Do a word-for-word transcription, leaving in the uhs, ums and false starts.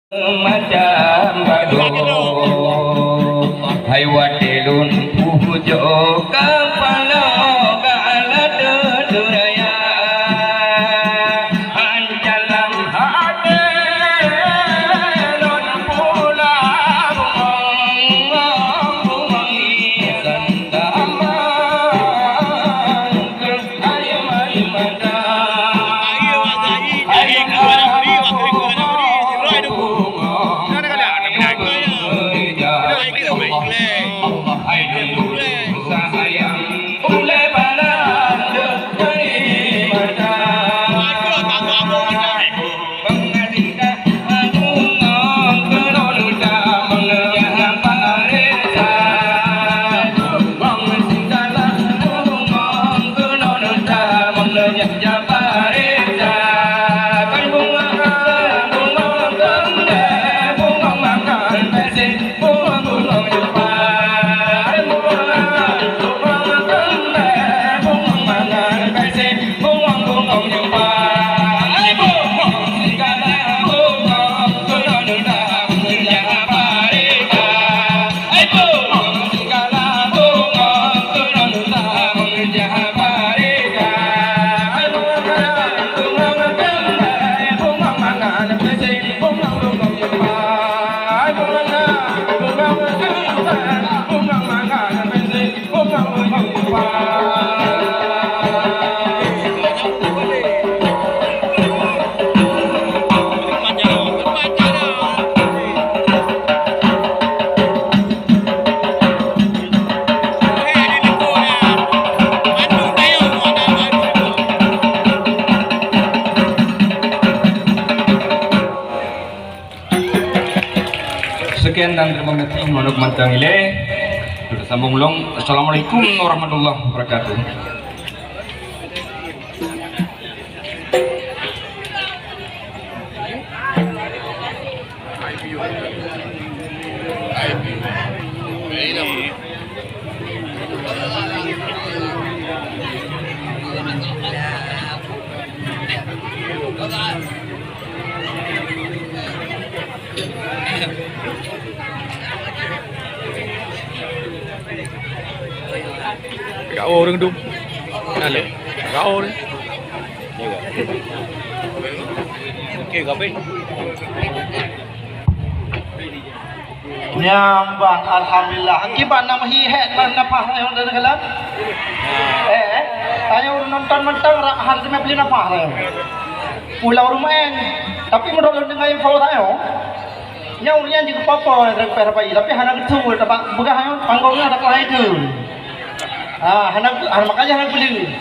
Macam bado, hai watèe lôn pujoe keupada gata raya, jalan até lôn pulang. Sekian dan terima kasih. Manok mantang ilée. Kita sambung ulong. Assalamualaikum warahmatullahi wabarakatuh. Kau orang tu. Nale. Kau orang. Okey, gapai. Nyambang, alhamdulillah. Akibat nama hi het nafah ayong dalam kalam. Eh, eh. Ayong nonton mentang rak han seumai beli nafah ayong. Pulau Rumaeng. Tapi menurut lôn dengar info ayong. Nyang ureueng nyan jeuet keu popo nyang teureumpéh rapai, tapi hana geuteupeu, teuma peugah nyan panggong nyan hana keulai teue. Ah, hana, hana, makanya hana geupeuleueh.